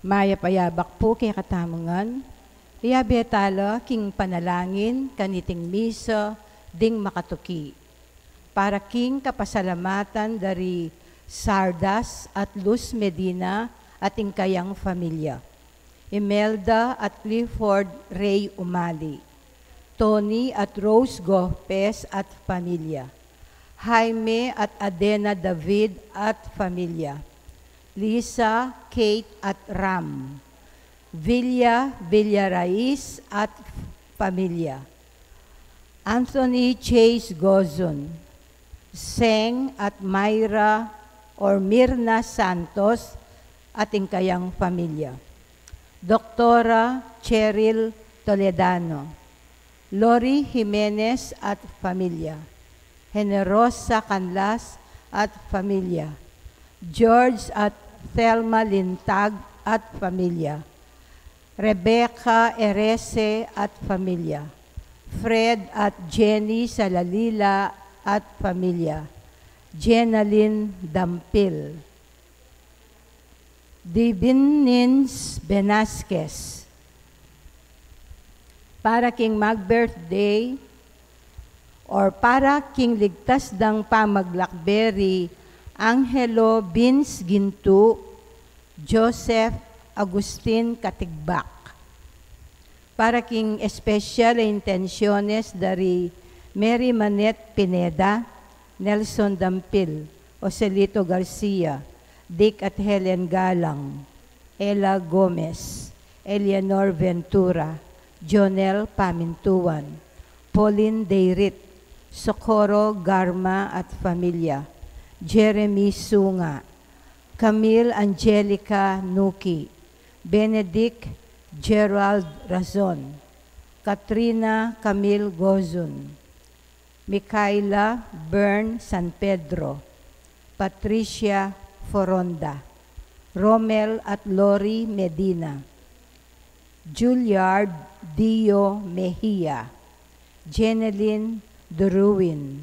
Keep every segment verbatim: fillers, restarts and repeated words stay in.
Mayap a yabak pu kekatamu ngan. Iyabe tala king panalangin kaniting misa ding makatuki. Para king kapasalamatan dari Sardas at Luz Medina at ing kayang familia. Imelda at Clifford Ray Umali. Tony at Rose Gopez at familia. Jaime at Adena David at familia. Lisa, Kate at Ram. Villa Villarais at familia. Anthony Chase Gozon. Seng at Myra or Mirna Santos at ing kayang familia. Doktora Cheryl Toledano. Lori Jimenez at familia. Generosa Canlas at familia. George at Thelma Lintag at familia. Rebecca Erese at familia. Fred at Jenny Salalila at familia. Jenalyn Dampil. Divin Nins Benasquez. Para king mag-birthday or para king ligtas dang pamaglakbe ri Angelo Vince Gintu, Joseph Agustin Katigbak. Para king espesyal a intensyones dari Mary Manette Pineda, Nelson Dampil, Joselito Garcia, Dick at Helen Galang, Ella Gomez, Eleanor Ventura, Jonel Pamintuan, Pauline Deirit, Socorro Garma at familia, Jeremy Sunga, Camille Angelica Nuki, Benedict Gerald Razon, Katrina Camille Gozun, Mikaela Byrne San Pedro, Patricia Foronda, Romel at Lori Medina, Juilliard Dio Mejia, Jeneline Duruin,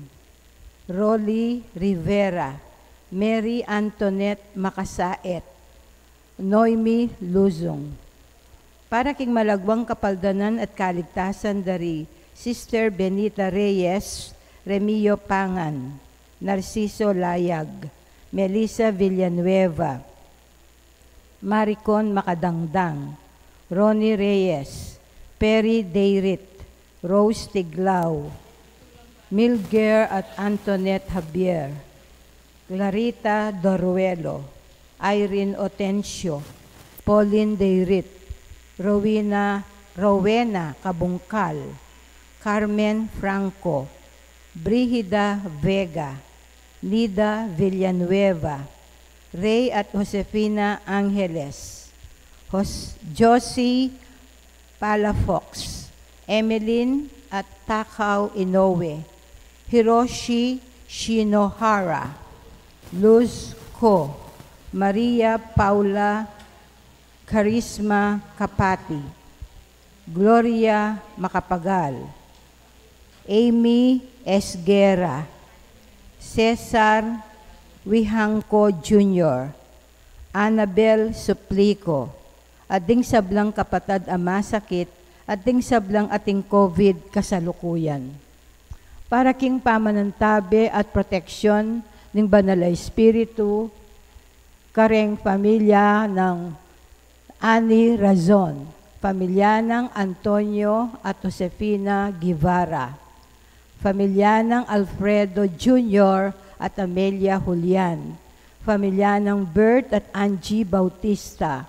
Rolly Rivera, Mary Antoinette Macasaet, Noemi Luzung. Para king malagwang kapaldanan at kaligtasan dari Sister Benita Reyes, Remio Pangan, Narciso Layag, Melissa Villanueva, Maricon Makadangdang, Ronnie Reyes, Perry Deirit, Rose Tiglao, Milger at Antoinette Javier, Clarita Doruelo, Irene Otencio, Pauline Deirit, Rowena, Rowena Cabungcal, Carmen Franco, Brigida Vega, Nida Villanueva, Rey at Josefina Angeles, Jos-, Josie Palafox, Emeline at Takao Inoue, Hiroshi Shinohara, Luz Ko, Maria Paula Carisma Capati, Gloria Macapagal, Amy Esguerra, Cesar Wihangco Junior, Annabel Suplico, at ding sablang kapatad a masakit, at ding sablang ating COVID kasalukuyan. Para king pamanantabe at proteksyon ning Banal a Espiritu, kareng pamilya nang Annie Razon, pamilya nang Antonio at Josefina Guevara, pamilya nang Alfredo Junior at Amelia Julian, pamilya nang Bert at Angie Bautista,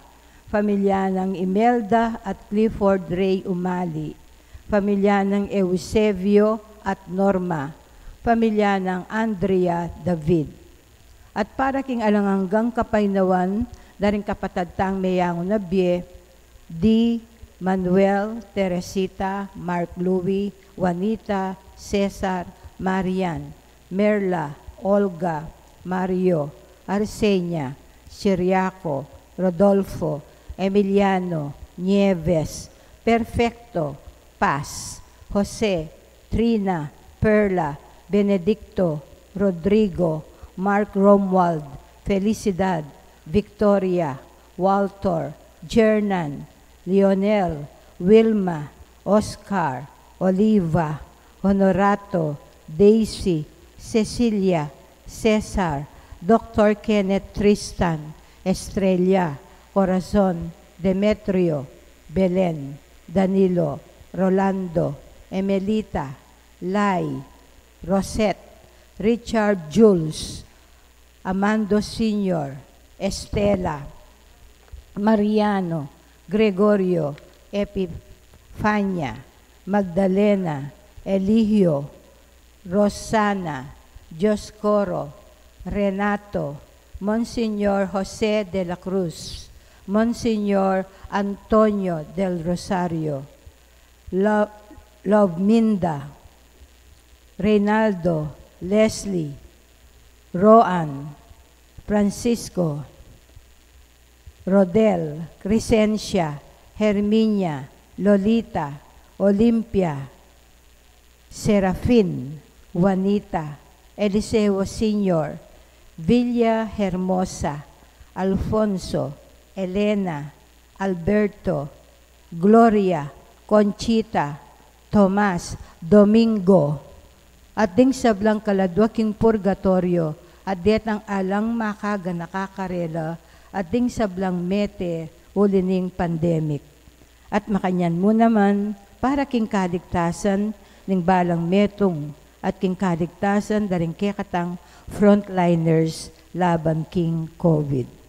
pamilya nang Imelda at Clifford Ray Umali, pamilya nang Eusebio at Norma, pamilya nang Andrea David. At para king alang anggang kapaynawan da ring kapatad tang meyangu na bie, Di, Manuel, Teresita, Mark Louis, Juanita, Cesar, Marian, Merla, Olga, Mario, Arsenia, Ciriaco, Rodolfo, Emiliano, Nieves, Perfecto, Paz, Jose, Trina, Perla, Benedicto, Rodrigo, Mark Romuald, Felicidad, Victoria, Walter, Jernan, Lionel, Wilma, Oscar, Oliva, Honorato, Daisy, Cecilia, Cesar, Doktor Kenneth, Tristan, Estrella, Corazon, Demetrio, Belen, Danilo, Rolando, Emelita, Lai, Rosette, Richard, Jules, Amando Senior, Estela, Mariano, Gregorio, Epifania, Magdalena, Eligio, Rosana, Dioscoro, Renato, Monsignor Jose de la Cruz, Monsignor Antonio del Rosario, Lo-, Loveminda, Reynaldo, Leslie, Roan, Francisco, Rodel, Crescencia, Herminia, Lolita, Olimpia, Serafin, Juanita, Eliseo Senior, Villa Hermosa, Alfonso, Elena, Alberto, Gloria, Conchita, Tomas, Domingo, at ding sablang kaladwa king purgatoryo, at detang alang makaganaka karela, at ding sablang mete uli ning pandemic. At makanyan mu naman, para king kaligtasan ning balang metung at king kaligtasan da ring kekatang frontliners laban king COVID.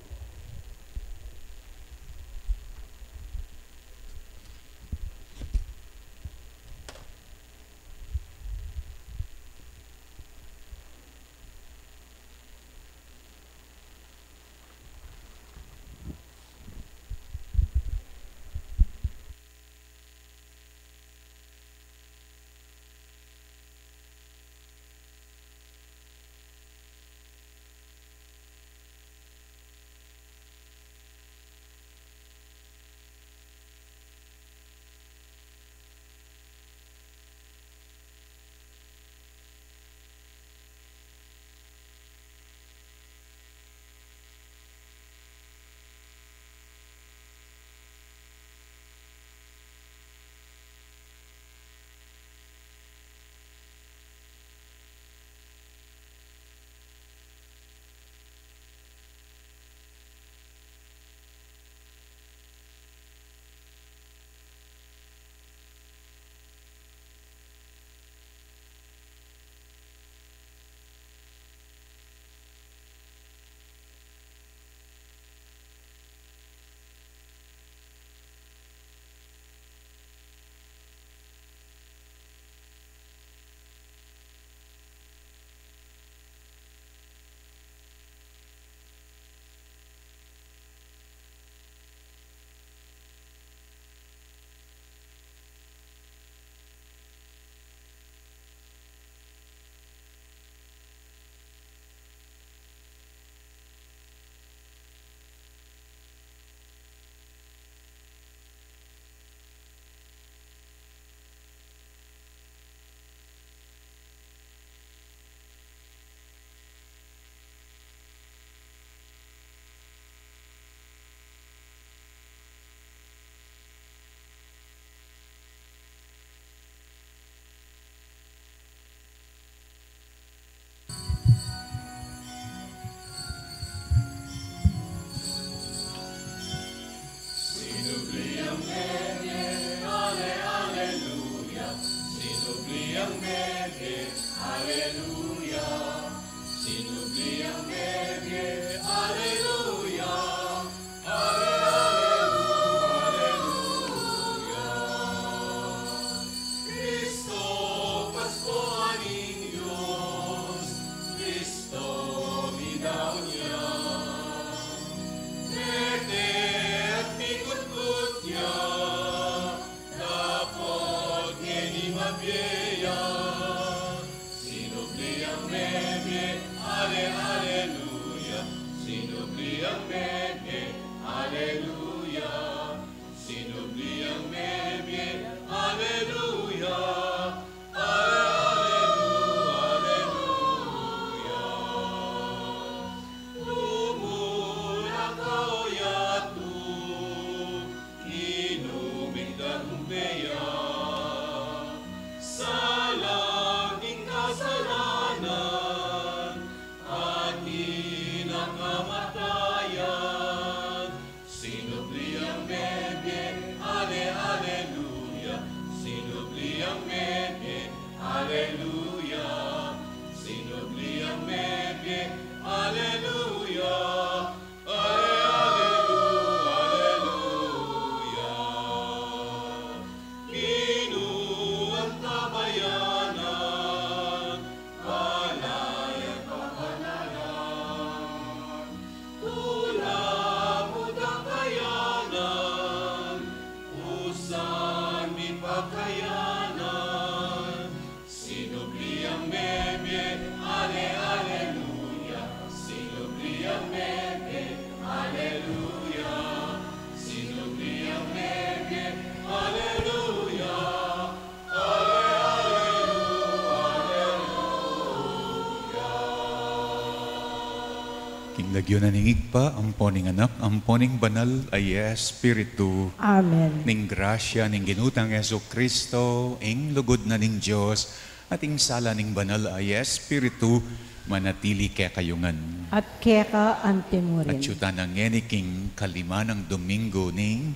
King lagyu na ning Ibpa, ampo ning Anak, ampo ning Banal a Espiritu. Amen. Ning grasya ning Ginu tang Jesucristo, ing lugud na ning Dios, at ing sala ning Banal a Espiritu, manatili kekayu ngan. At keka anti murin. At yu tana ngeni king kalima nang Domingo ning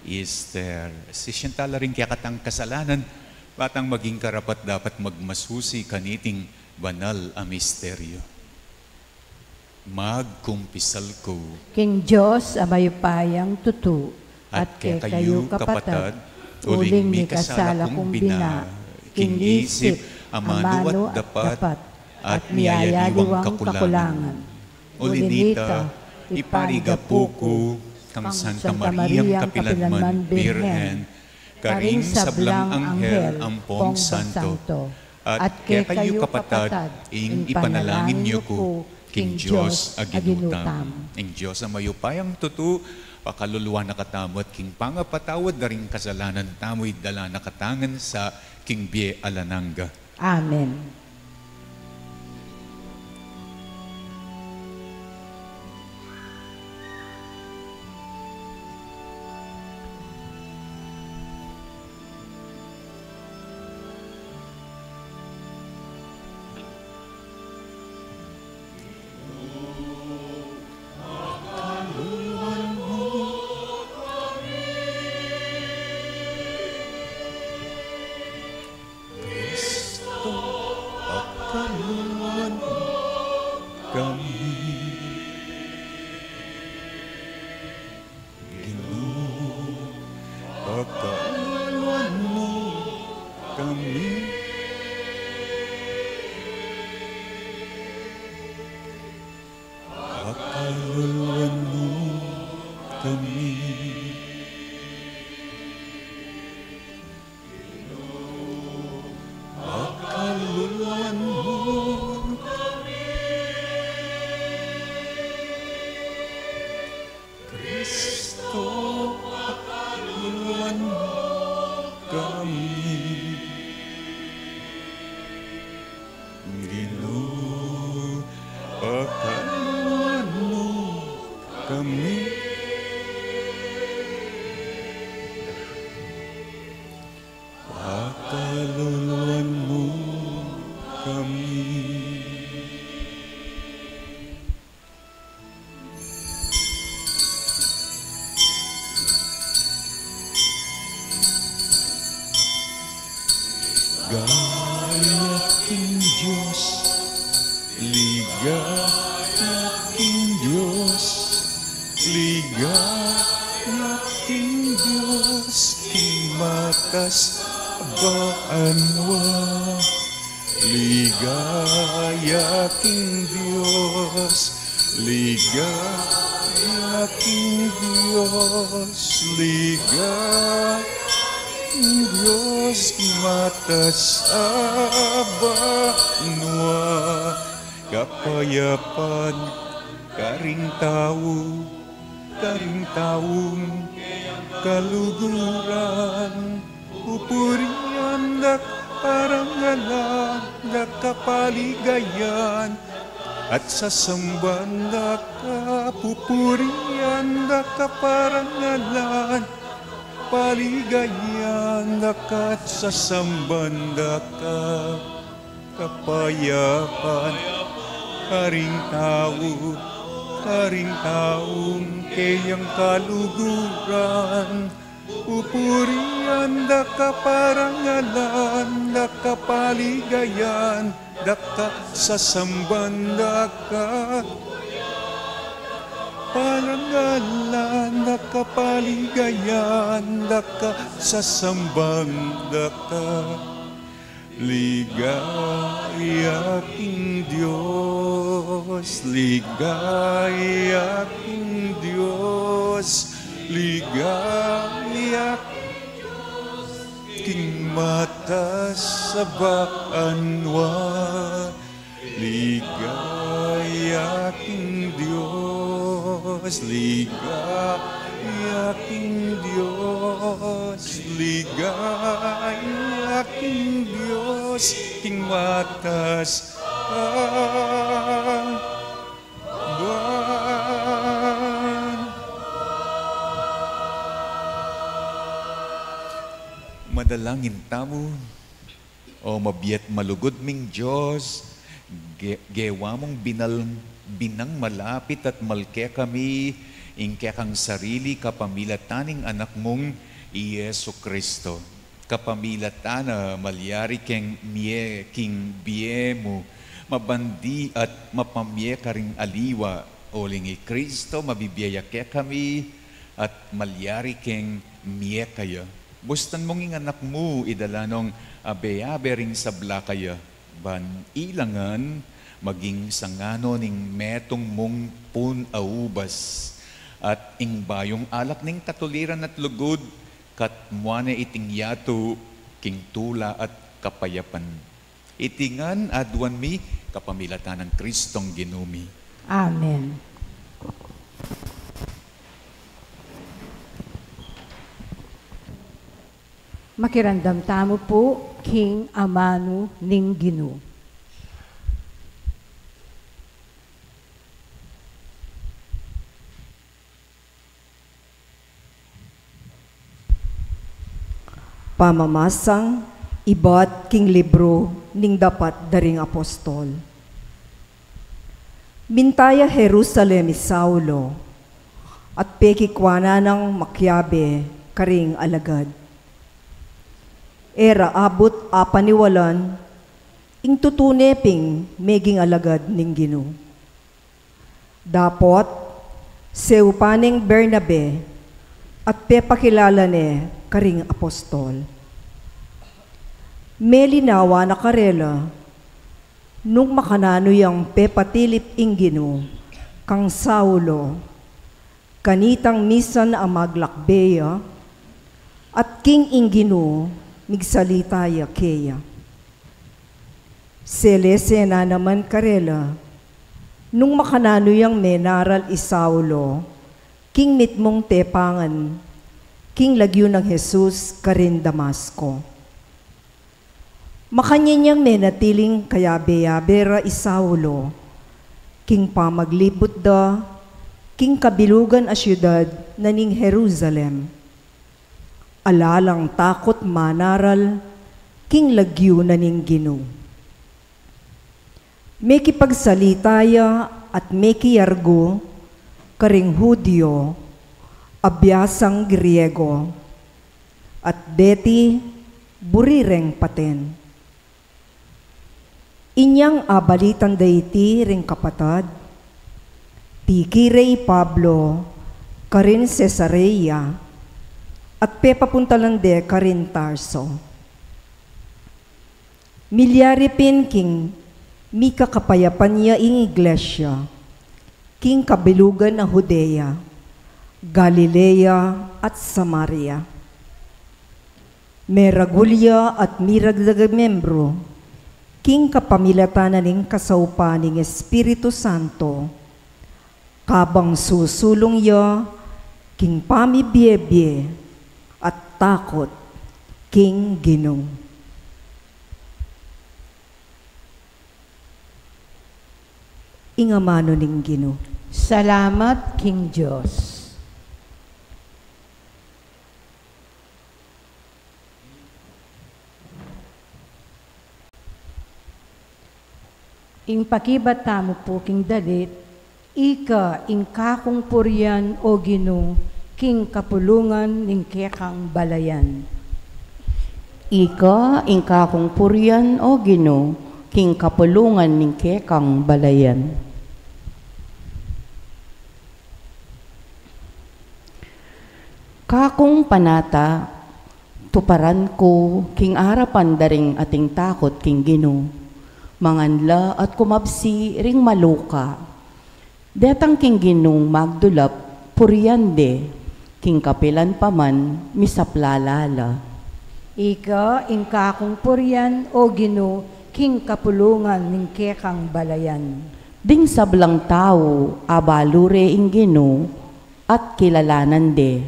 Easter. Sisian tala ring kekatang kasalanan, ba tang maging karapat-dapat magmasusi kaniting banal a misteryo. Magkumpisal ku king Dios a mayupayang tutu, at kekayu, kapatad, uling mikasala kung bina, king isip, amanu at dapat, at miyayaliwang kakulangan. Uli nita, iparigapu ku kang Santa Mariang kapilanman Birhen, karing sablang anghel ampong santo, at kekayu, kapatad, ing ipanalangin yu ku king Dios a Ginu tamu. Ing Dios a mayupayang tutu, pakaluluan na katamu at king pangapatawad da ring kasalanan tamu, idala na katamu ngan sa king bie alang angga. Amen. Kristo, pakaluluan mu kami. Ginu, pakaluluan mu kami. Pakaluluan mu kami. Pakaluluan mu kami. Kristo, pakaluluan mu kami. Ginu, pakaluluan mu kami. Pakaluluan mu kami. Ligaya king Dios, ligaya king Dios, ligaya king Dios, king matas a banua. Ligaya king Dios, ligaya king Dios, ligaya king Dios, king matas a banua. Kapayapan karing tau, karing taung keyang kaluguran, pupurian da ka, parangalan da ka, paligayan at sasamban da ka, pupurian da ka, parangalan, paligayan da ka at sasamban da ka. Kapayapan karing tau, karing taung keyang kaluguran, pupurian da ka, parangalan da ka, paligayan da ka, sasamban da ka. Parangalan da ka, paligayan da ka, sasamban da ka. Ligaya king Dios, ligaya king Dios, ligaya king Dios, king matas a banua. Ligaya king Dios, ligaya king Dios, ligaya king Dios, king matas a banua. Dalangin tamu. O mabie at malugud ming Dios, ge-, gewa mung binal-, binang malapit at mal kekami ing kekang sarili kapamilatan ning Anak mung i Jesu Cristo. Kapamilatan na malyari keng mie king bie mu, mabandi at mapamie karing aliwa, uling i Cristo mabibie ya kekami at malyari keng mie kaya. Bustan mung ing Anak mu, idala nong abe-abe ring sabla kaya, ban ila ngan maging sangano ning metung mung pun a ubas, at ing bayung alak ning katuliran at lugud, katmuan ne iting yatu king tula at kapayapan. Iti ngan aduan mi kapamilatan nang Kristong Ginu mi. Amen. Makiramdam tamu pu king amanu ning Ginu. Pamamasang ibat king libru ning dapat da ring apostol. Minta ya Jerusalem i Saulo, at pekikuanan nang makiabe karing alagad. E ra abut a paniwalan ing tutu ne ping meging alagad ning Ginu. Dapot, seupan neng Bernabe at pepakilala ne karing apostol. Melinawa na karela nung makananu yang pepatilip ing Ginu kang Saulo, kanitang misan a maglakbe ya, at king ing Ginu migsalita ya keya. Selese na naman karela nung makananu yang menaral i Saulo king mitmung tepangan king lagyu nang Jesus karin Damasco. Makanyan yang menatiling kayabe-yabe ra i Saulo king pamaglibut da king kabilugan a siudad na ning Jerusalem. Ala lang takut manaral king lagyu na ning Ginu. Mekipagsalita ya at mekiargu karing Judio a biasang Griego, at deti buri reng paten. Inyang abalitan da iti ring kapatad, tikire i Pablo karin Cesarea, at pepapuntalan de karin Tarso. Milyari pin king mikakapayapan ya ing iglesia king kabilugan a Judea, Galilea, at Samaria. Meragul ya at miragdag a membru king kapamilatan na ning kasaupan ning Espiritu Santo, kabang susulung ya king pamibiebie at takut king Ginu. Ing amanu ning Ginu. Salamat king Dios. Ing pakibat tamu pu king dalit, ika ing kakung purian, o Ginu, king kapulungan ning kekang balayan. Ika ing kakung purian, o Ginu, king kapulungan ning kekang balayan. Kakung panata, tuparan ku king arapan da ring ating takut king Ginu. Mangan la at kumabsi ring maluka. Detang king Ginung magdulap, purian de, king kapilan pa man misaplala la. Ika ing kakung purian, o Ginu, king kapulungan ning kekang balayan. Ding sablang tau, abalu re ing Ginu, at kilalanan de.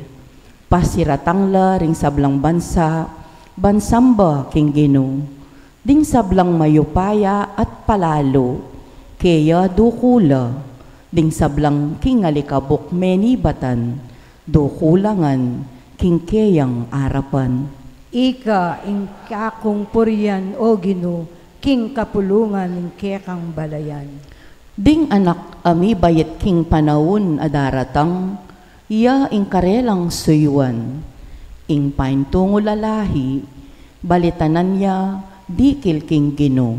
Pasiratang la ring sablang bansa, ban samba king Ginu. Ding sablang mayupaya at palalu, keya duku la. Ding sablang king alikabuk menibatan, duku la ngan king keyang arapan. Ika ing kakung purian, O Ginu, king kapulungan ning kekang balayan. Ding anak a mibait king panaun a daratang, iya ing karelang suyuan. Ing paintungul a lahi, balitanan ya dikil king Ginu.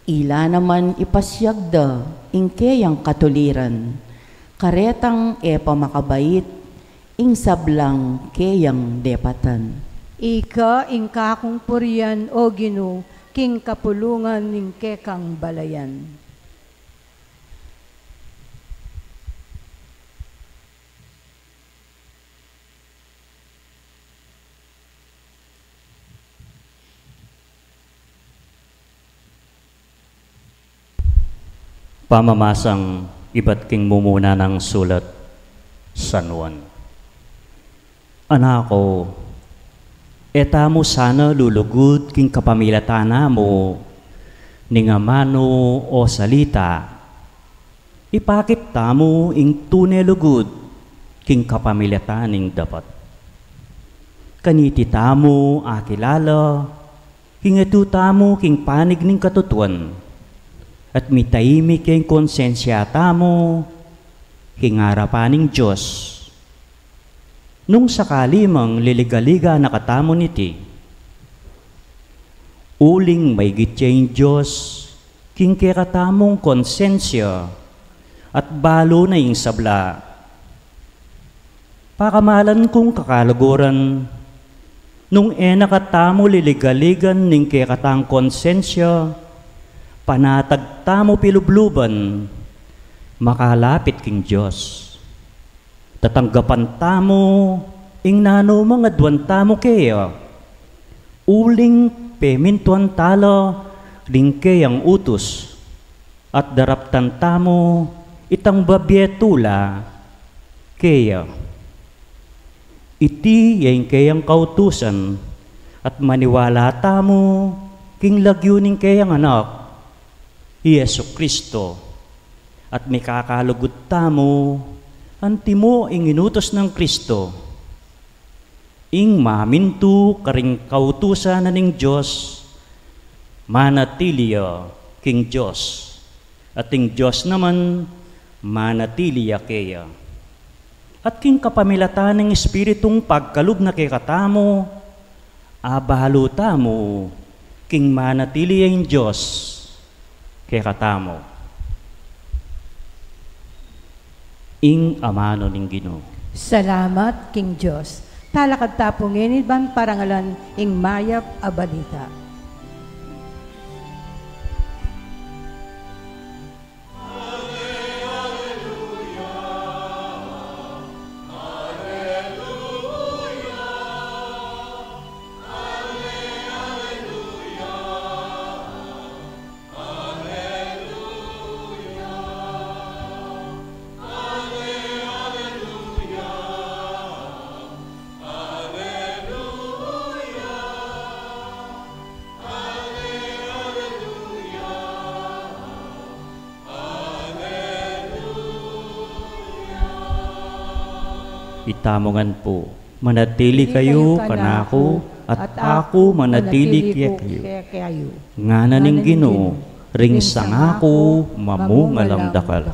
Ila naman ipasiag da ing keyang katuliran. Karetang e pa makabait ing sablang keyang depatan. Ika ing kakung purian, O Ginu, king kapulungan ning kekang balayan. Pamamasang ibat king mumuna nang sulat San Juan. Anak ku, e tamu sana lulugud king kapamilatan tamu ning amanu o salita. Ipakit tamu ing tune lugud king kapamilatan ning dapat. Kaniti tamu akilala king etu tamu king panig ning katutuan, at mitahimik ya ing konsensya tamu king arapan ning Dios. Nung sakali mang liligaligan na katamu niti, uling maigit ya ing Dios king kekatamung konsensya, at balu na ing sabla. Pakamalan kung kakaluguran, nung e na katamu liligaligan ning kekatang konsensya, panatag tamu pilubluban makalapit king Dios. Tatanggapan tamu ing nanu mang aduan tamu keya, uling pemintuan tala ring keyang utus, at daraptan tamu itang babie tula keya. Iti ya ing keyang kautusan, at maniwala tamu king lagyu ning keyang Anak, i Jesu Cristo, at mikakalugud tamu antimo ing inutus nang Cristo. Ing mamintu karing kautusan na ning Dios, manatili ya king Dios, at ing Dios naman manatili ya keya. At king kapamilatan ning Espiritung pagkalub na kekatamu, abalu tamu king manatili ya ing Dios kekatamu. Ing amanu ning Ginu. Salamat king Dios. Talakad ta pu ngeni ban parangalan ing mayap a balita. Itamu ngan pu, manatili kayu kanaku, at aku manatili kekayu. Ngana ning Ginu, ring sanga ku mamunga lang dakal.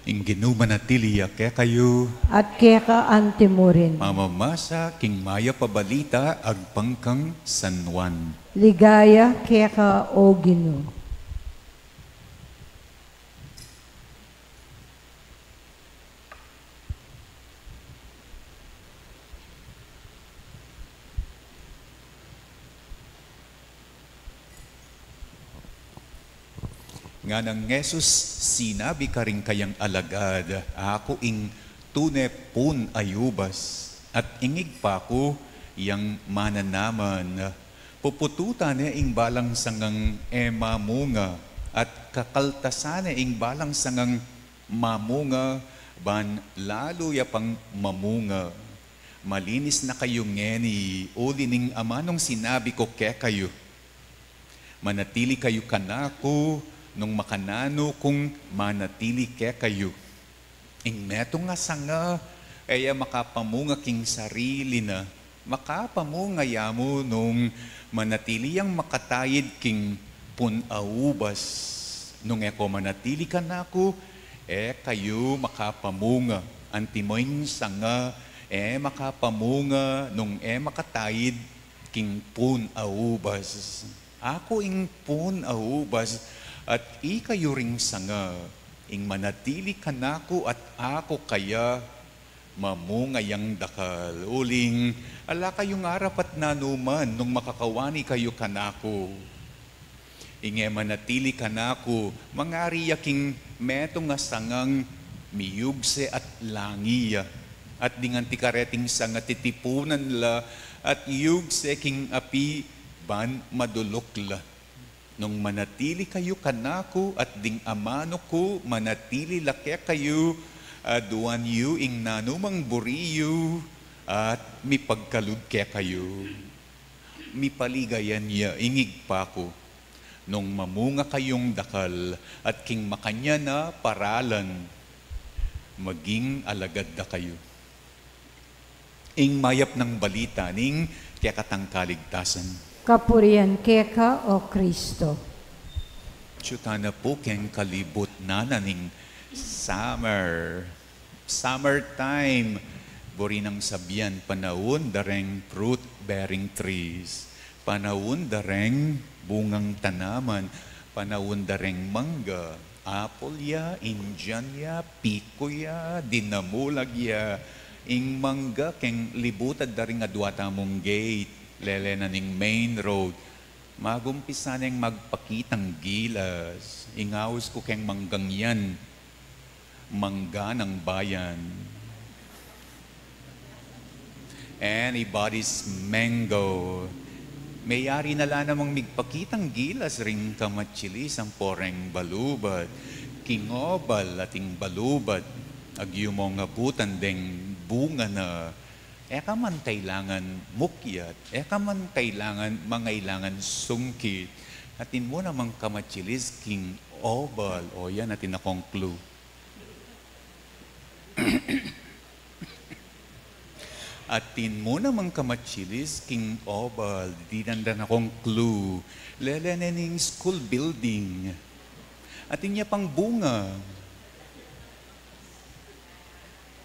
Ing Ginu manatili ya kekayu. At keka antimurin. Pamamasa king mayap a balita agpang kang San Juan. Ligaya keka, O Ginu. Nganang Jesus sinabi karing kayang alagad, "Aku ing tune pun a ubas, at ing Ibpa ku yang mananaman." Pupututan ne ing balang sangang e mamunga, at kakaltasan ne ing balang sangang mamunga, ban lalu ya pang mamunga. Malinis na kayu ngeni uli ning amanung sinabi ku kekayu. Manatili kayu kanaku nung makananu kung manatili kekayu. Ing metung a sanga e ya makapamunga king sarili na, makapamunga ya mu nung manatili yang makataid king pun a ubas. Nung e ko manatili kanaku, e kayu makapamunga. Antimo ing sanga e makapamunga nung e makataid king pun a ubas. Aku ing pun a ubas, at ikayu ring sanga. Ing manatili kanaku at aku kaya, mamunga yang dakal. Uling ala kayung arapat nanuman nung makakawani kayu kanaku. Ing e manatili kanaku, mangari ya king metung a sangang miyugse at langi ya. At ding anti kareting sanga titipunan la at yugse king api ban maduluk la. Nung manatili kayu kanaku at ding amanu ku manatili la kekayu, aduan yu ing nanumang buri yu at mipagkalub kekayu. Mipaligayan ya ing Ibpa ku nung mamunga kayung dakal at king makanyan a paralan maging alagad da kayu. Ing mayap nang balita ning kekatang kaligtasan. Kapurian keka, O Kristo. Atyu tana pu keng kalibut na ning summer. Summertime. Buri nang sabian, panaun da reng fruit-bearing trees. Panaun da reng bungang tanaman. Panaun da reng mangga, apple ya, Indian ya, piku ya, dinamulag ya. Ing mangga keng libutad da ring adua tamung gate, lele na ning main road. Magumpisa neng magpakitang gilas. Ing aus ku keng manggang yan, mangga nang bayan. Anybody's mango. Meyari na la namang migpakitang gilas ring kamatsilis ampo reng balubad. King obal ating balubad, agyumong abutan deng bunga na. E ka man kailangan mukyat, e ka man kailangan, mangailangan sungkit. Atin mu namang kamatsilis king obal. O yan, atin akong clue. Atin mu namang kamatsilis king obal, dinan da nakong clue. Lele ne ning school building. Atin ya pang bunga.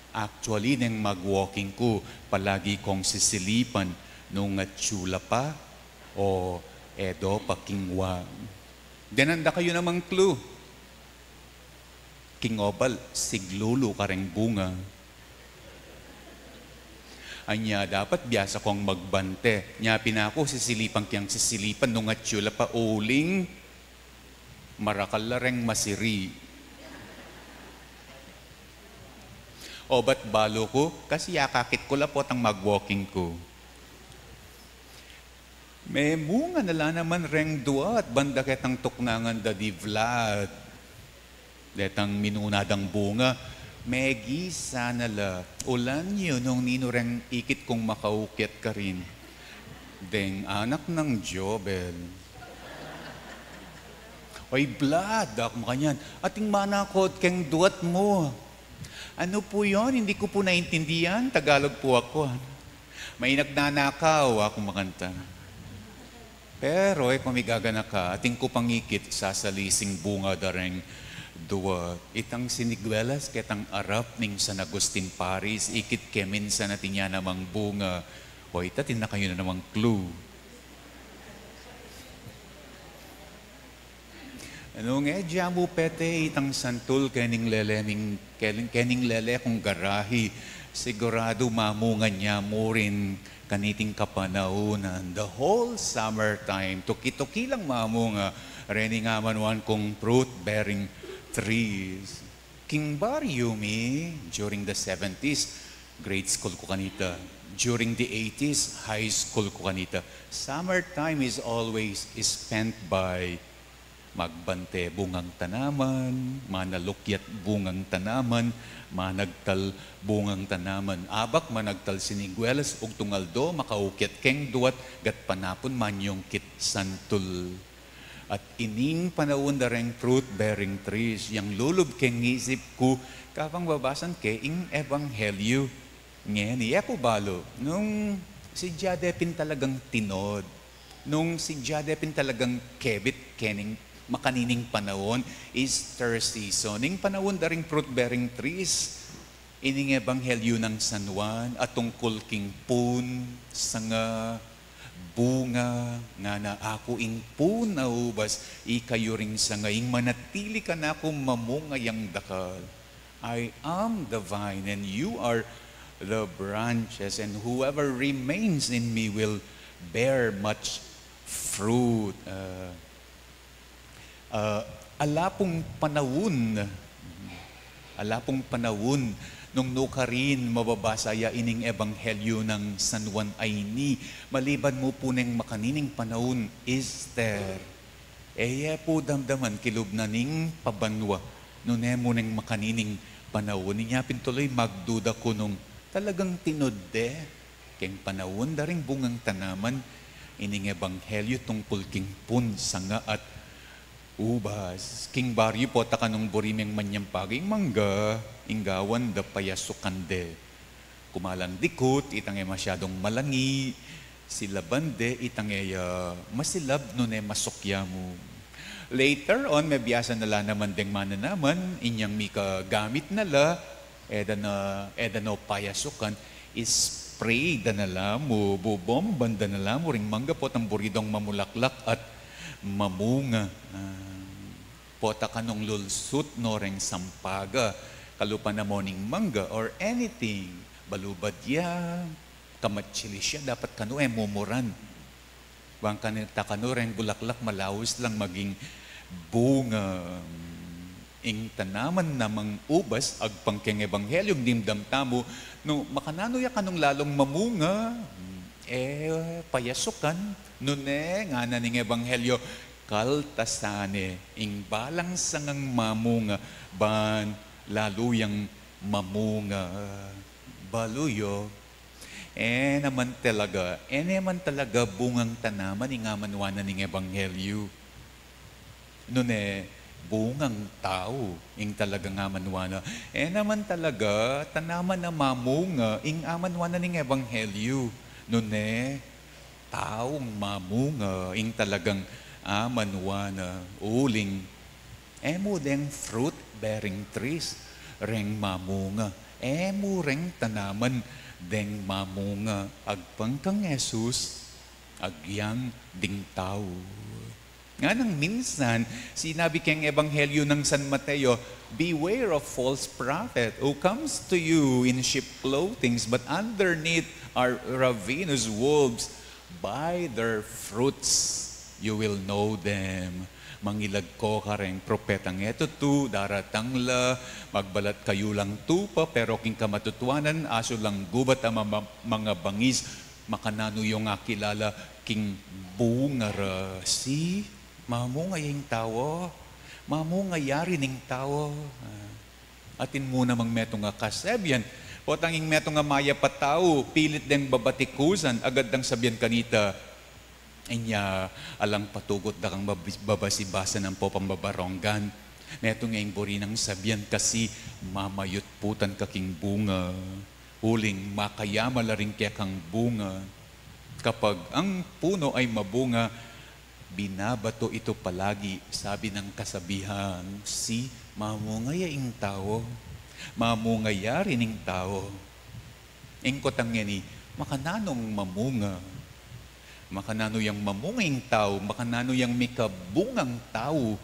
Actually, neng mag-walking ku, palagi kong sisilipan nung atyu la pa o e do pa king wa. Dinan da kayu namang clue. King obal, siglulu kareng bunga. Anya dapat biasa kong magbante. Nya pin aku sisilipan keng sisilipan nung atyu la pa uling marakal la reng masiri. Obat balu ku, kasi akakit ku la potang mag-walking ku. Memunga na la naman reng duat banda ketang tuknangan da di Vlad. Detang minuna dang bunga, megisa na la. Ulan yu nung ninu reng ikit kung makaukyat karin. Deng anak nang Jobel. Oy, Vlad, aku makanyan. Ating manakot keng duat mu. Ano po yun? Hindi ko po naintindihan. Tagalog po ako. May nagnanakaw, aku makanta. Pero e ko migaganaka, atin ku pang ikit sasalising bunga da reng duat. Itang sinigwelas ketang arap ning San Agustin Parish, ikit ke minsan atin ya namang bunga. O ita, atin na kayu na namang clue. Nung e ja mu pete itang santul kening lele ning, kening, kening lele kung garahi, siguradu mamunga ne mu rin kaniting kapanaunan. The whole summertime, tuki-tuki lang mamunga reni nga manuan kung fruit-bearing trees. King baryu mi, during the seventies, Grade school ku kanita. During the eighties, high school ku kanita. Summertime is always spent by magbante bungang tanaman, manalukyat bungang tanaman, managtal bungang tanaman. Abak managtal sinigwelas, ugtung aldo, makaukyat keng duat, gatpanapun manyungkit santul. At ining panaun da reng fruit-bearing trees, yang lulub keng isip ku, kapang babasan ke ing ebanghelyu. Ngeni, e ku balu, nung sadya de pin talagang tinod, nung sadya de pin talagang kebit kening makanining panaun, Easter season, ing panaun da ring fruit-bearing trees, ining ebanghelyu nang San Juan, a tungkul king pun, sanga, bunga, ngana, aku ing pun a ubas, ikayu ring sanga, ing manatili kanaku mamunga yang dakal. I am the vine and you are the branches, and whoever remains in me will bear much fruit. Uh, uh, ala pung panaun, ala pung panaun, nung nukarin mababasa ya ining ebanghelyu nang San Juan a ini, maliban mu pu neng makanining panaun, Easter. E ye pu damdaman kilub na ning pabanua, nune mu neng makanining panaun. Inya pin tuloy magduda ku nung talagang tinod de keng panaun da ring bungang tanaman, ining ebanghelyu tungkul king pun, sanga at ubas. King baryu, pota kanung buri meng manyampag ing mangga, ing gawan da payasukan de. Kumalang dikut, itang e masyadung malangi, silaban de, itang e ya masilab, nune masukya mu. Later on, mebiasa na la naman deng mananaman, inyang mika gamit na la, e da na, e da no payasukan, spray da na la mu, bubomban da na la mu ring mangga, potang buri dong mamulaklak at mamunga. Ah, pota kanung lulsut no reng sampaga, kalupa na mo ning mangga or anything, balubad ya, kamatsilis ya, dapat kanu e mumuran. Bang kanita kanu reng bulaklak malaus lang maging bunga. Ing tanaman namang ubas, agpang keng ebanghelyu, dimdam tamu, nu makananu ya kanung lalung mamunga, e payasukan, nune, ngana ning ebanghelyu, kaltasan ne ing balang sangang mamunga, ban lalu yang mamunga. Balu yu, e naman talaga, e naman talaga bungang tanaman ing amanuan na ning ebanghelyu. Nune, bungang tau ing talagang amanuan na. E naman talaga tanaman a mamunga ing amanuan na ning ebanghelyu. Nune, taung mamunga ing talagang amanuan na. Uling, e mu deng fruit-bearing trees reng mamunga. E mu reng tanaman deng mamunga. Agpang kang Jesus, agyang ding tau. Nganang minsan, sinabi keng ebanghelyu nang San Mateo, "Beware of false prophet who comes to you in sheep clothings, but underneath are ravenous wolves. By their fruits you will know them." Mangilag ko kareng propetang e tutu, daratang la, magbalat kayu lang tupa, pero king kamatutuanan, asu lang gubat a mama-, mangabangis. Makananu yung akilala king bunga ra? Si, mamunga ya ing tau, mamunga ya rin ing tau. Ah, atin mu namang metung a kasebian, potang ing metung a mayap a tau, pilit deng babatikusan, agad dang sabian kanita, inya alang patugut da kang babis-, babasi-basa nang popang babaronggan. Metung e ing buri nang sabian kasi mamayutputan ka king bunga. Uling makayama la ring kekang bunga. Kapag ang puno ay mabunga, binabato ito palagi, sabi ng kasabihan, si, mamunga ya ing tau, mamunga ya rin ing tau. Ing kutang ngeni, makananung mamunga? Makananu yang mamunga ing tau? Makananu yang mikabungang tau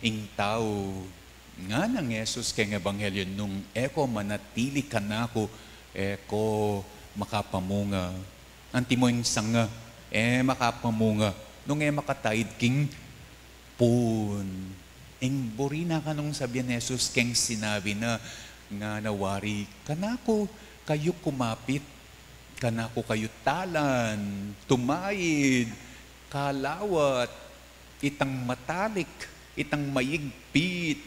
ing tau? Ngana nang Jesus keng ebanghelyu, nung e ko manatili kanaku, e ko makapamunga. Antimo ing sanga, e makapamunga nung e makataid king pun. Ing buri na kanung sabian Jesus keng sinabi na, ngana wari, kanaku, Kayu kumapit, kanaku kayu talan, tumaid, kalawat, itang matalik, itang maigpit.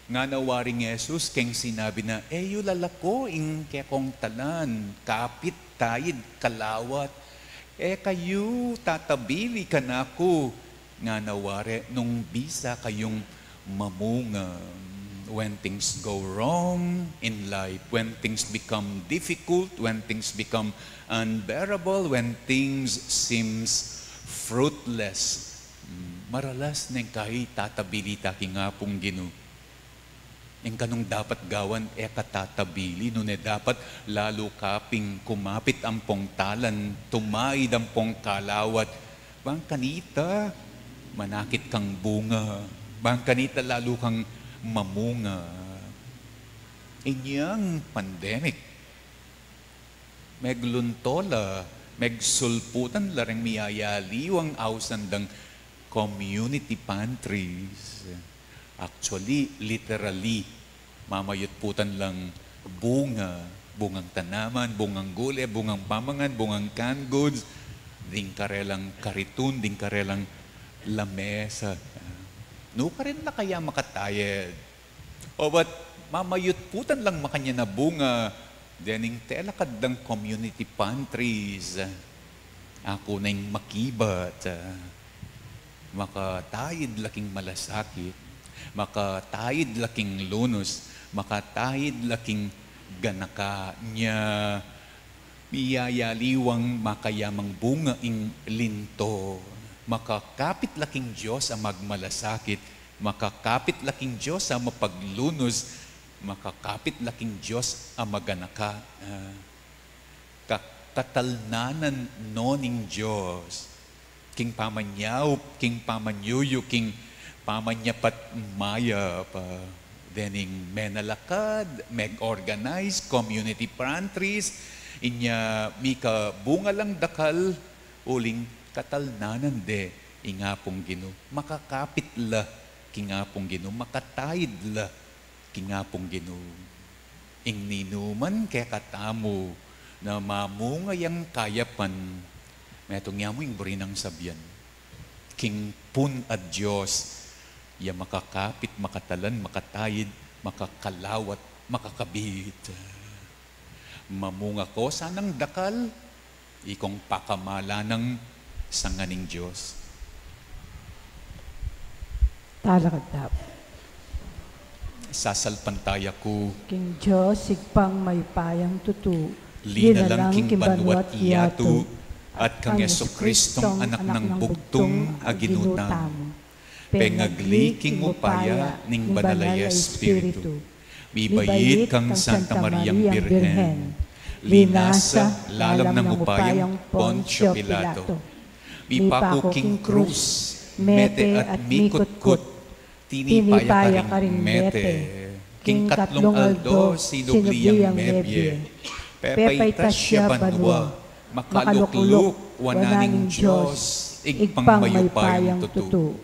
Ngana wari ning Jesus keng sinabi na, "E yu lalako ing kekong talan, kapit, taid, kalawat. E kayu tatabili kanaku." Ngana wari nung bisa kayung mamunga. When things go wrong in life, when things become difficult, when things become unbearable, when things seems fruitless, mm, maralas neng kayi tatabili ta king Apung Ginu. Ing kanung dapat gawan, e ka tatabili, nune dapat lalu ka ping kumapit ampong talan, tumaid ampong kalawat, bang kanita manakit kang bunga, bang kanita lalu kang mamunga. Inyang pandemic, meglunto la, megsulputan la reng miyayaliwang ausan dang community pantries. Actually, literally, mamayutputan lang bunga, bungang tanaman, bungang gule, bungang pamangan, bungang canned goods, ding karelang karitun, ding karelang lamesa. Nukarin la kaya makatayed? O ba't mamayutputan lang makanyan a bunga dening telakad dang community pantries? Aku neng makibat, ah, makatayid la king malasakit, makatayid la king lunus, makatayid la king ganaka nya. Miyayaliwang makayamang bunga ing linto. Makakapit la king Dios a magmalasakit, makakapit la king Dios a mapaglunus, makakapit la king Dios a maganaka. Ah, ka-, katalnanan no ning Dios king pamanyaup, king pamanyuyu, king pamanyapat mayap, ah, dening menalakad, meg-organize, community pantries, inya mika bunga lang dakal, uling katalnanan de ing Apung Ginu, makakapit la king Apung Ginu, makatayid la king Apung Ginu. Ing ninuman kekatamu na mamunga yang kayapan, metung ya mu ing buri nang sabian, king pun a Dios, ya makakapit, makatalan, makatayid, makakalawat, makakabit. Mamunga ko sanang dakal, ikong pakamalan nang sanga ning Dios. Talakad tamu. Sasalpantaya ku king Dios, Ibpang mayupayang tutu, linalang king banua't yatu, at kang Jesucristong Anak nang bugtung a Ginu tamu, pengagli king upaya ning Banal a Espiritu, mibait kang Santa Mariang Birhen, linasa lalam nang upayang Poncio Pilato, mipaku king krus, mete at mikutkut, tinipa ya karing mete, king katlung aldo sinubli yang mebie, pepaitas ya banua, makalukluk wanan ning Dios, Ibpang mayupayang tutu.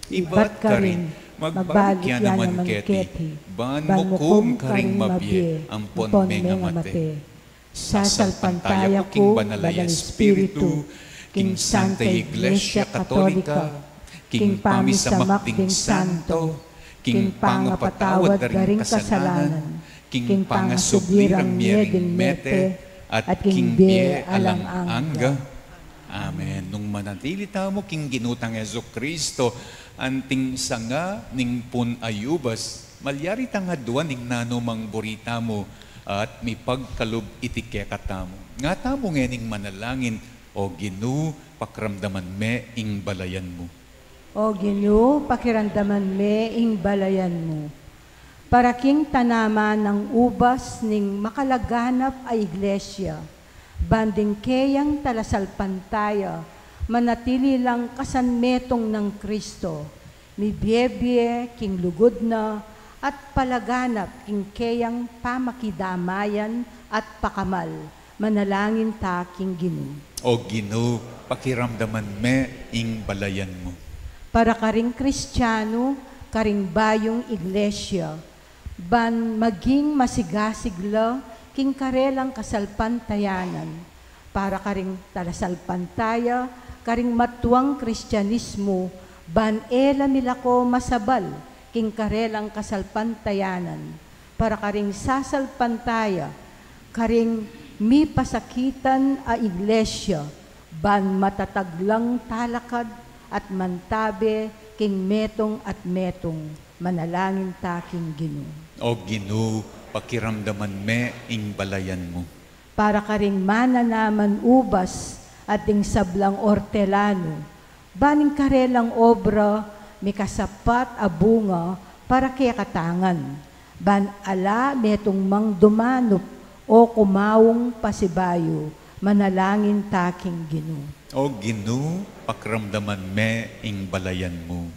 Ibat karin, magbalik ya naman keti, ban mukum karing mabie ampon mengamate. Sasalpantaya ku king Banal a Espiritu, king Santa Iglesia Katolika, king pamisamak ding santo, king pangapatawad da ring kasalanan, king pangasubli rang mie ding mete, at king bie alang angga. Amen. Nung manatili tamu king Ginu tang Jesucristo, anting sanga ning pun a ubas, malyari tang aduan ing nanumang buri tamu at mipagkalub iti kekatamu. Nga tamu ngening manalangin, O Ginu, pakiramdaman me ing balayan mu. O Ginu, pakiramdaman me ing balayan mu. Para king tanaman nang ubas ning makalaganap a Iglesia, ban ding keyang talasalpantaya manatili lang kasanmetung nang Kristo, mibiebie king lugud na at palaganap king keyang pamakidamayan at pakamal. Manalangin ta king Ginu. O Ginu, pakiramdaman me ing balayan mu. Para karing Kristiano, karing bayung Iglesia, ban maging masigasig la king karelang kasalpantayanan, para karing talasalpantaya karing matuang Kristianismu, ban e la milako masabal king karelang kasalpantayanan, para karing sasalpantaya karing mipasakitan a iglesia, ban matatag lang talakad at mantabe king metung at metung. Manalangin ta king Ginu. O Ginu, pakiramdaman me ing balayan mu. Para karing mananaman ubas at ding sablang ortelanu, ban ing karelang obra mikasapat a bunga para kekatang, ban ala metung mang dumanup o kumaung pasibayu. Manalangin ta king Ginu. O Ginu, pakiramdaman me ing balayan mu.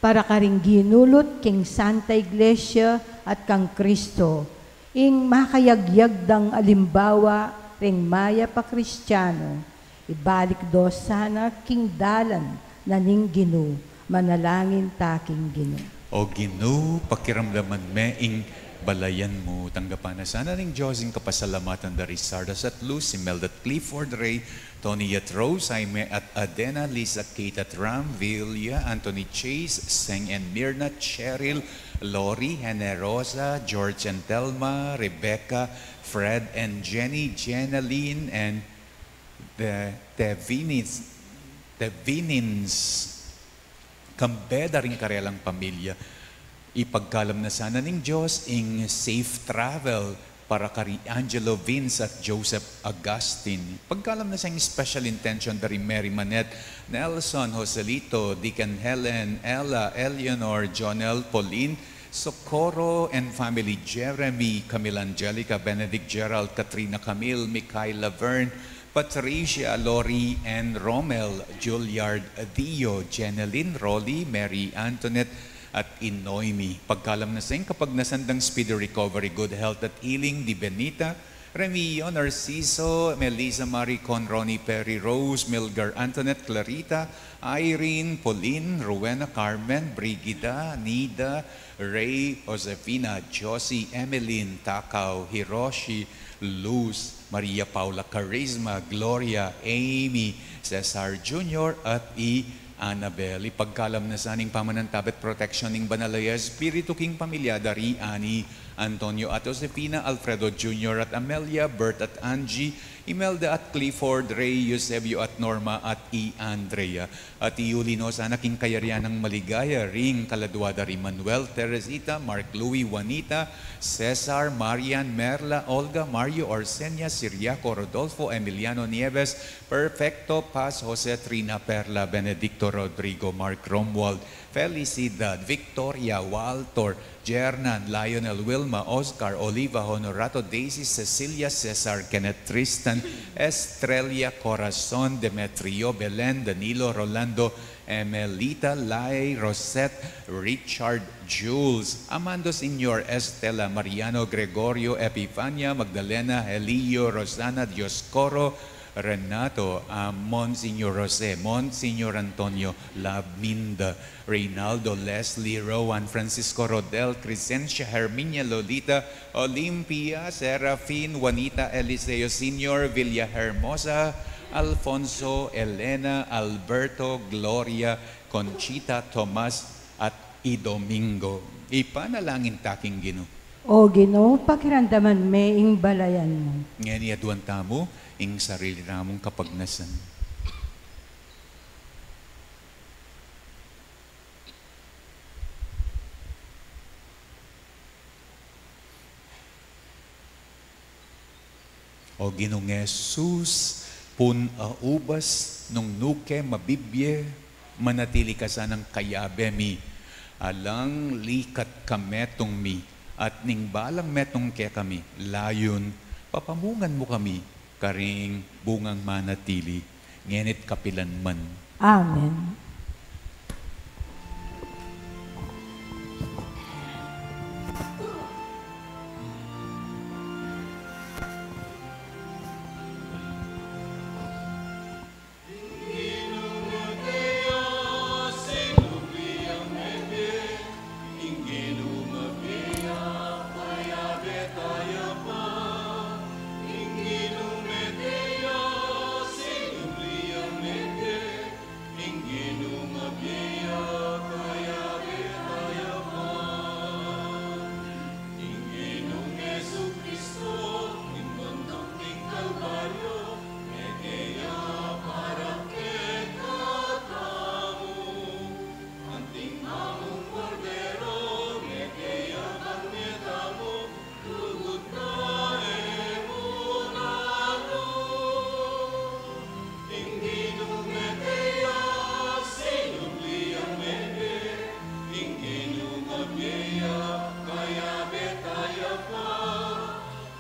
Para karing ginulut king Santa Iglesia at kang Kristo, ing makayagyag dang alimbawa ring mayap a Kristiano, ibalik do sana king dalan na ning Ginu. Manalangin ta king Ginu. O Ginu, pakiramdaman me ing balayan mu. Tanggapan na sana ning Dios ing kapasalamatan da ri Sardas at Lucy, Imelda at Clifford, Ray, Tony at Rose, Jaime at Adena, Lisa, Kate at Ram, Vilya, Anthony, Chase, Seng and Mirna, Cheryl, Lori, Generosa, George and Thelma, Rebecca, Fred and Jenny, Jenaline and the Tevinins, Tevinins. Kambe da ring karelang pamilya. Ipagkalam na sana ning Dios ing safe travel para kari Angelo Vince at Joseph Agustin. Pagkalam na sa ing special intention da ri Mary Manette, Nelson, Joselito, Deacon Helen, Ella, Eleanor, Jonel, Pauline, Socorro and family, Jeremy, Camille, Angelica, Benedict, Gerald, Katrina, Camille, Mikhail, Laverne, Patricia, Lori and Romel, Juliard, Dio, Jeneline, Rolly, Mary Antoinette, at i Noemi. Pagkalam na sa ing kapagnasan dang speedy recovery, good health at healing di Benita, Remio, Narciso, Melissa, Maricon, Ronnie, Perry, Rose, Milgar, Antoinette, Clarita, Irene, Pauline, Rowena, Carmen, Brigida, Nida, Ray, Josefina, Josie, Emeline, Takao, Hiroshi, Luz, Maria Paula, Charisma, Gloria, Amy, Cesar Junior, at i Annabel. Ipagkalam na sana ing pamanantabe at protection ning Banal a Espiritu king pamilya da ri Ani, Antonio at Josefina, Alfredo Junior at Amelia, Bert at Angie, Imelda at Clifford, Ray, Eusebio at Norma, at i Andrea. At iuli no sana king kayarian nang maligaya ring kaladua da ri Manuel, Teresita, Mark, Louie, Juanita, Cesar, Marian, Merla, Olga, Mario, Arsenia, Siriaco, Rodolfo, Emiliano, Nieves, Perfecto, Paz, Jose, Trina, Perla, Benedicto, Rodrigo, Mark, Romuald, Felicidad, Victoria, Walter, Jernan, Lionel, Wilma, Oscar, Oliva, Honorato, Daisy, Cecilia, Cesar, Kenneth, Tristan, Estrella, Corazon, Demetrio, Belen, Danilo, Rolando, Emelita, Lai, Rosette, Richard, Jules, Amando, Senior, Estela, Mariano, Gregorio, Epifania, Magdalena, Helio, Rosana, Dioscoro, Renato, a Monsignor Jose, Monsignor Antonio, Laminda, Reynaldo, Leslie, Rowan, Francisco, Rodel, Crescencia, Herminia, Lolita, Olympia, Serafin, Juanita, Eliseo Senior, Villa Hermosa, Alfonso, Elena, Alberto, Gloria, Conchita, Tomas, at i Domingo. Ipanalangin ta king Ginu. O Ginu, pakiramdaman me ing balayan mu. Ngeni aduan tamu ing sarili tamung kapagnasan. O Ginung Jesus, pun a ubas, nung nu ke mabibie, manatili ka sanang kayabe mi, alang likat kametung mi, at ning balang metung kekami, layun, papamungan mu kami, karing bungang manatili, ngeni't kapilanman. Amen.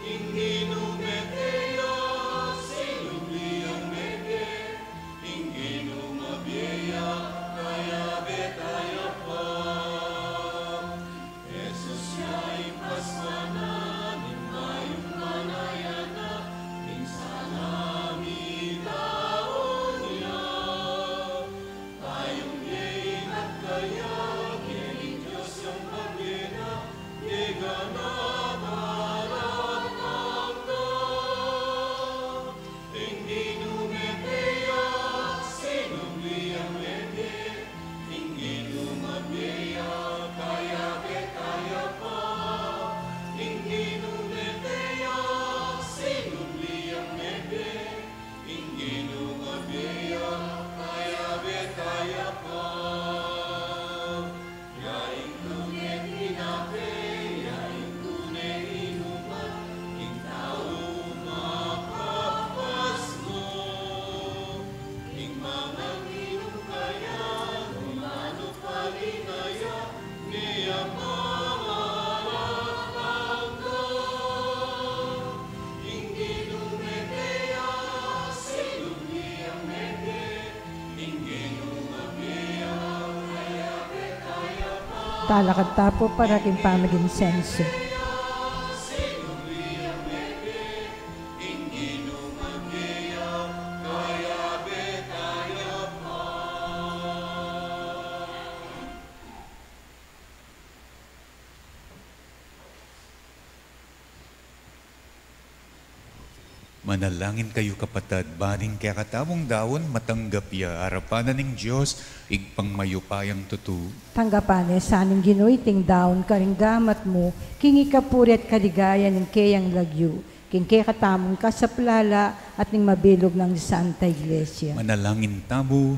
Ing Ginu mete ya, sinubli yang mete. Ing Ginu mabie ya, kayabe taya pa. Jesus ya ing paskuanan, ing mayung manaya na, ing salang mitaun ya. Mayung bie ibat kaya, bie ning Dios yang mabie na, ganap alang angga. Ing Ginu mete ya, sinubli yang mete. Ing Ginu mabie ya, kayabe taya pa. Ing Ginu mete ya, sinubli yang mete. Ing Ginu mabie ya, kayabe taya pa. Ya ing tune tinape, ya ing tune inuman, ing tau makapasnu. Ing mangan inum kaya, ing anu pa linaya, ne ya mangalang angga. Ing Ginu mete ya, sinubli yang mete. Ing Ginu mabie ya, kayabe taya pa. Talakad ta pu para king pamag-insenso. Sinubli yang mete. Ing Ginu mabie ya, kayabe taya pa. Manalangin kayu, kapatad, ban ing kekatamung daun matanggap ya arapan na ning Dios, Ibpang mayupayang tutu. Tanggapan na sa ning Ginu iting daun karing gamat mu, king ikapuri at kaligayan ning keyang lagyu, king kekatamung kasaplalan at ning mabilug nang Santa Iglesia. Manalangin tamu.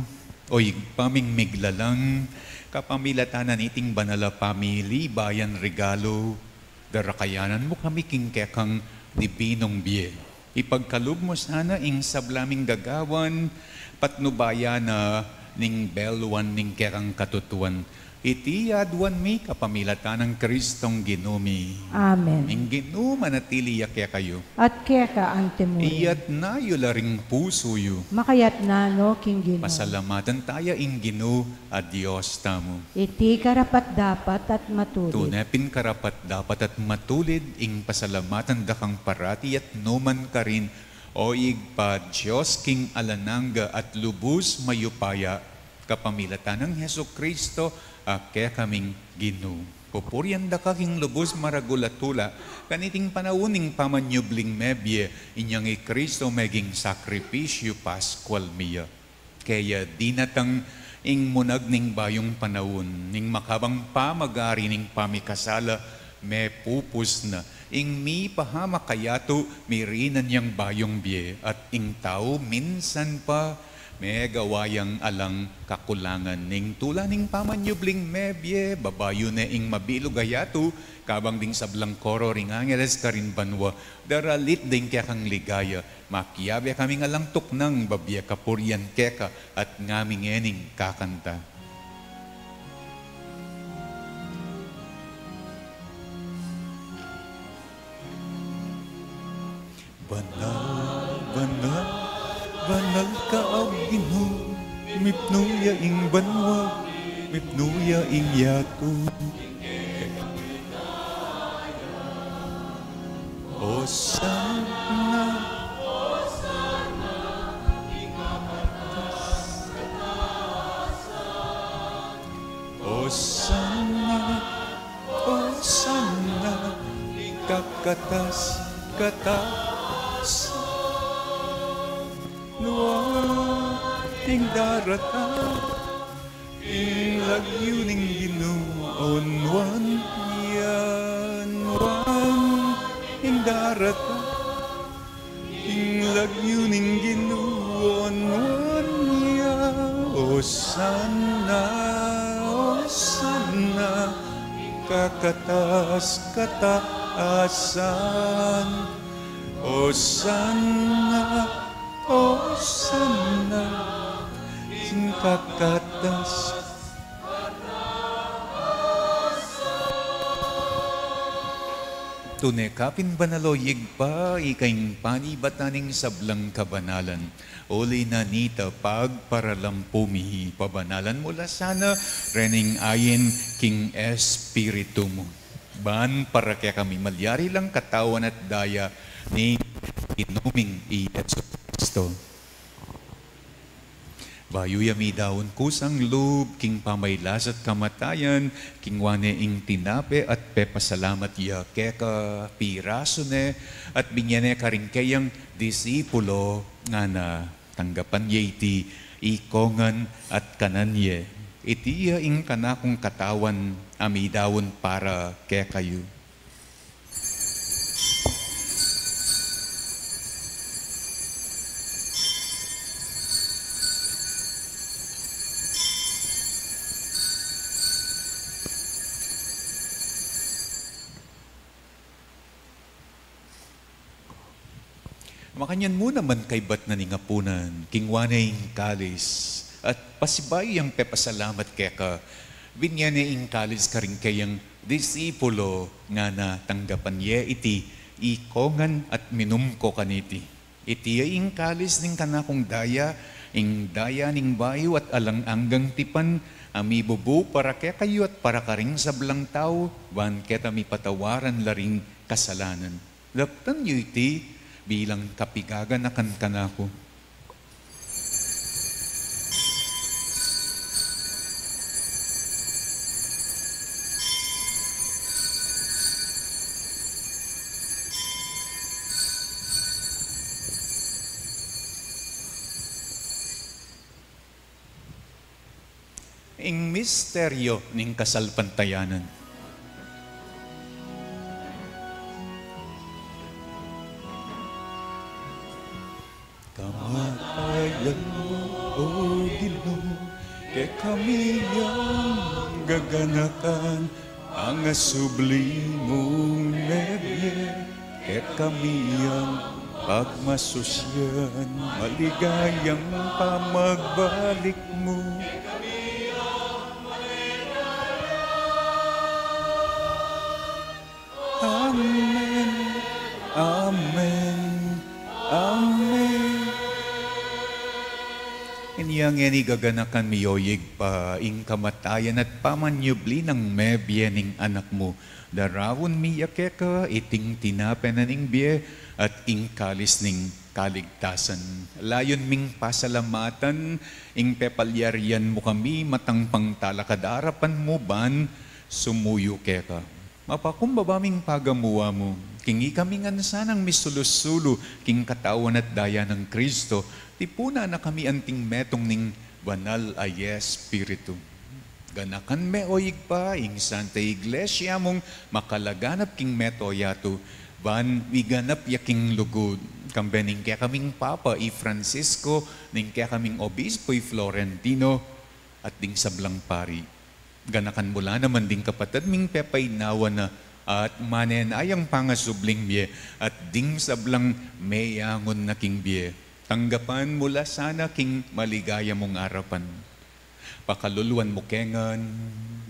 O Ibpa ming miglalang, kapamilatan na niting banal a pamili, bayan regalu, darakayanan mu kami king kekang dibinung bie. Ipagkalub mu sana ing sabla ming gagawan, patnubayan na ning beluan ning kekang katutuan. Iti aduan mi kapamilatan nang Kristong Ginu mi. Amen. Ing Ginu manatili ya kekayu. At keka antimurin. Iyatna yu la ring pusu yu. Makayatna no king Ginu. Pasalamatan taya ing Ginu a Dios tamu. Iti karapat-dapat at matulid. Tune pin karapat-dapat at matulid ing pasalamatan da kang parati at numan karin, O Ibpa, Dios king alang angga at lubus mayupaya, kapamilatan nang Jesucristo a kekaming Ginu. Pupurian da ka king lubus maragul a tula, kaniting panaun ning pamanyubling mebie, inyang i Cristo meging sakripisyu Paskual mi ya. Kaya dinatang ing munag ning bayung panaun, ning makabang pamag-ari ning pamikasala mepupus na, ing mipahamak kayatu mirinan yang bayung bie, at ing tau minsan pa megawa yang alang kakulangan. Ning tula ning pamanyubling mebie, babayu ne ing mabilug a yatu, kabang ding sablang koro ring angeles karin banua, daralit ding kekang ligaya, makiabe kaming alang tuknang babie kapurian keka at ngaming ening kakanta. Banal, banal, banal ka a Ginu, mipnu ya ing banua, mipnu ya ing yatu. Osana. Osana, Osana, kakatas-katasan. Nuan ing daratang ing lagyu ning Ginu, onuan ya, nuan ing daratang ing lagyu ning Ginu, onuan ya. Osana, Osana, kakatas-katasan. Osana, Osana, sing kakatas. Tune ka pin banal, o Ibpa, ika ing panibatan ning sablang kabanalan. Uli na nita pagparalampu mi, pabanalan mu la sana rening ain king Espiritu mu, ban para kekami malyari lang katawan at daya ning Ginu ming i Jesu Kristo. Bayu ya midaun kusang lub king pamailas at kamatayan, kinua ne ing tinape at pepasalamat ya keka, pirasu ne at binye ne karing keyang disipulo, ngana: Tanggapan ye iti ikongan at kanan ye. Iti ya ing kanakung katawan a midaun para kekayu. Makanyan mu naman kaybat na ning apunan, kinua ne ing kalis, at pasibayu yang pepasalamat keka, binye ne ing kalis karing keyang disipulo, ngana: Tanggapan ye iti ikongan at minum ko kaniti. Iti ya ing kalis ning kanakung daya, ing daya ning bayu at alang anggang tipan, a mibubu para kekayu at para karing sablang tau, ban keta mipatawaran la ring kasalanan. Daptan yu iti bilang kapigaganakan kanaku. Ing misteryo ning kasalpantayanan. Kamatayan mu, O Ginu, kekami yang gaganakan, pangasubli mung mebie, kekami yang pagmasusyan, maligayang pamagbalik mu. Amen. Amen. Amen. Inya ngeni gaganakan mi, o Ibpa, ing kamatayan at pamanyubli nang mebie ning Anak mu. Daraun mi ya keka iting tinape na ning bie at ing kalis ning kaligtasan. Layun ming pasalamatan ing pepalyarian mu kami matang pangtalakad arapan mu ban sumuyu keka. Mapakumbaba ming pagamuan mu, king ikami ngan sanang misulu-sulu king katawan at daya nang Kristo, tipunan na kami anting metung ning Banal a Espiritu. Ganakan me, o Ibpa, ing Santa Iglesia mung makalaganap king mabilug a yatu, ban miganap ya king lugud, kambe ning kekaming Papa i Francisco, ning kekaming Obispo i Florentino, at ding sablang pari. Ganakan mu la naman ding kapatad ming pepaynawa na at manenayang pangasubling bie, at ding sablang meyangun na king bie. Tanggapan mu la sana king maligaya mung arapan. Pakaluluan mu ke ngan,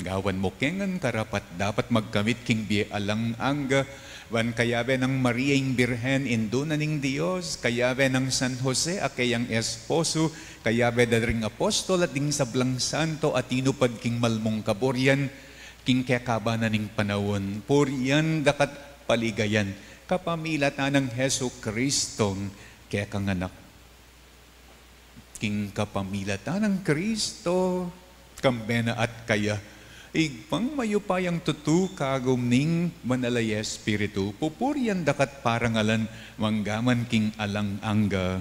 gawan mu ke ngan karapat-dapat magkamit king bie alang angga, ban kayabe nang Maria ing Birhen, Indu na ning Dios, kayabe nang San Jose a keyang esposo, kayabe da ring apostol at ding sablang santo a tinupad king malmung kaburian king kekaban na ning panaun, purian da ka at paligayan kapamilatan nang Jesucristong kekang Anak. King kapamilatan nang Kristo, kambe na at kaya, Ibpang mayupayang tutu, kagum ning Banal a Espiritu, pupurian da ka at parangalan manggaman king alang angga.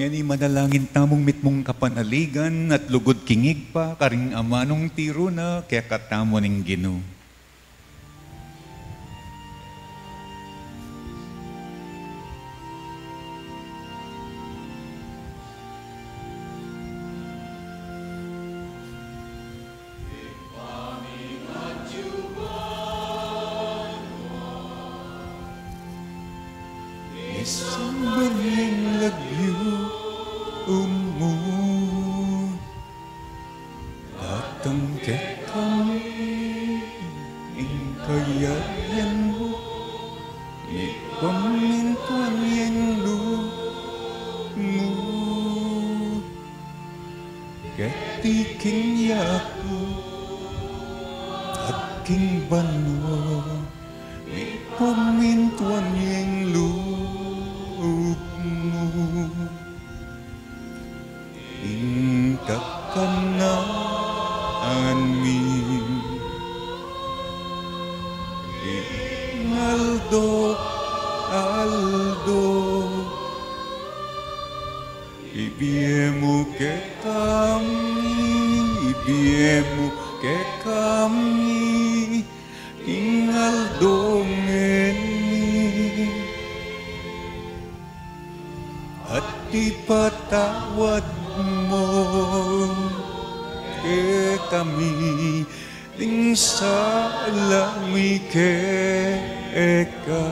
Ngeni manalangin tamung mitmung kapanaligan at lugud king Ibpa, karing amanung tiru na kekatamu ning Ginu. Isang baling lagyu mu, datang kekami ing kayarian mu, mipamintuan ya ing lub mu keti king yatu at king banua, mipamintuan ya ing lub mu. Ing kakanan mi king aldo-aldo ibie mu kekami, ibie mu kekami king aldo ngeni. At ipatawad mu kekami ding sala mi keka,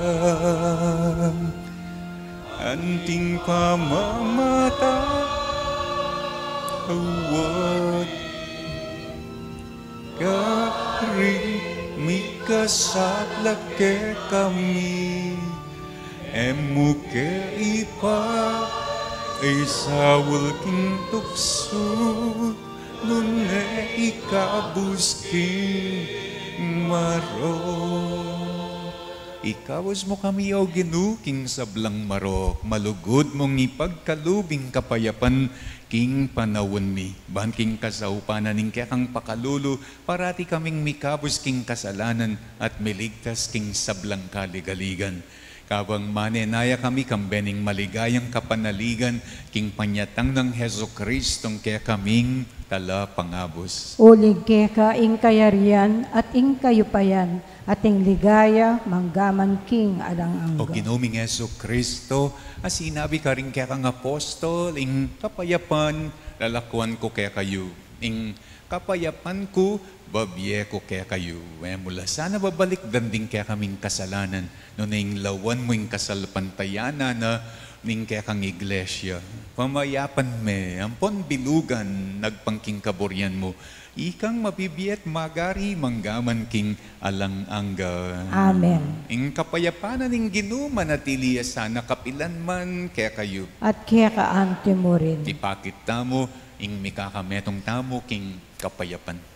anting pamamatawad karing mikasala kekami. E mu ke ipaisaul king tuksu, nune ikabus king marok. Ikabus mu kami, O Ginu, king sablang marok. Malugud mung ipagkalub ing kapayapan king panaun mi, ban king kasaupan na ning kekang pakalulu, parati kaming mikabus king kasalanan at miligtas king sablang kaligaligan. Kabang manenaya kami kambe ning maligayang kapanaligan king panyatang nang Jesucristong kekaming Talapangabus. Uling keka ing kayarian at ing kayupayan at ing ligaya manggaman king alang angga. O Ginu ming Jesucristo, a sinabi karing kekang apostol, ing kapayapan lalakwan ku kekayu, ing kapayapan ku babie ku kekayu. E mu la sana babalikdan ding kekaming kasalanan, nune ing lawan mu ing kasalpantayanan na ning kekang iglesia. Pamayapan me ampon bilugan agpang king kaburian mu, ikang mabibie at magari manggaman king alang angga. Amen. Ing kapayapan na ning Ginu manatili ya sana kapilan man kekayu. At keka anti mu rin. Ipakit tamu ing mikakametung tamu king kapayapan.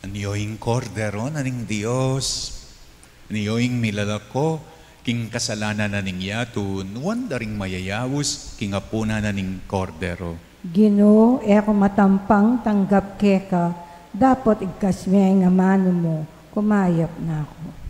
Anyo ing Kordero na ning Dios, anyo ing milalako King kasalanan na ning yatu, nuan da ring mayayaus king apunan na ning Kordero. Ginu, e ku matampang tanggap keka, dapot igkas me ing amanu mu, kumayap na ku.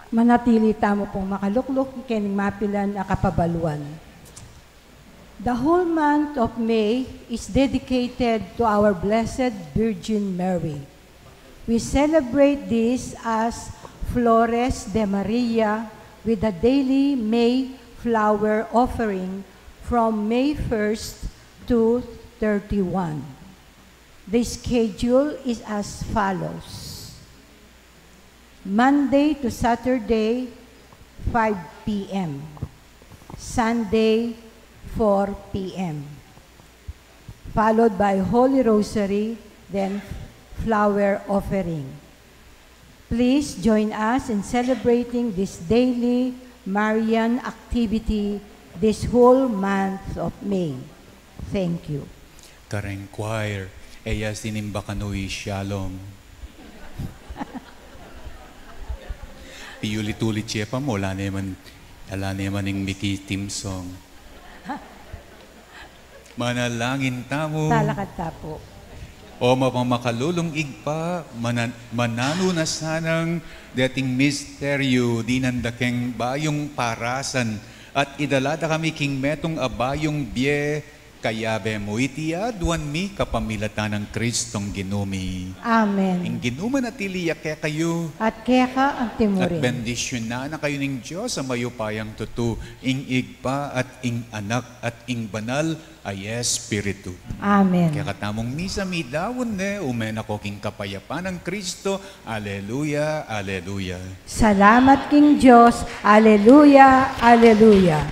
Manatili tamu pung makalukluk king mapilan a kapabaluan. The whole month of May is dedicated to our Blessed Virgin Mary. We celebrate this as Flores de Maria with a daily May flower offering from May first to thirty-one. The schedule is as follows. Monday to Saturday, five p.m. Sunday, four p.m., followed by Holy Rosary, then flower offering. Please join us in celebrating this daily Marian activity this whole month of May. Thank you. Karen Choir, e ya sinimba kanu i Shalom. Piulit-ulit ya pa mu, ala ne man, ala ne man ing miki theme song. Manalangin tamu. Talakad ta pu. O mapamakalulung Ibpa, mana-, mananu na sanang deting misteryu, dinan da keng bayung parasan, at idala da kami king metung a bayung bie, kayabe mu iti aduan mi kapamilatan nang Kristong Ginu mi. Amen. Ing Ginu manatili ya kekayu. At keka anti mu rin. At bendisyunan na kayu ning Dios a mayupayang tutu, ing Ibpa at ing Anak at ing Banal a Espiritu. Amen. Kekatamung misa midaun ne, ume na ko king kapayapan nang Kristo. Aleluya, aleluya. Salamat king Dios. Aleluya, aleluya.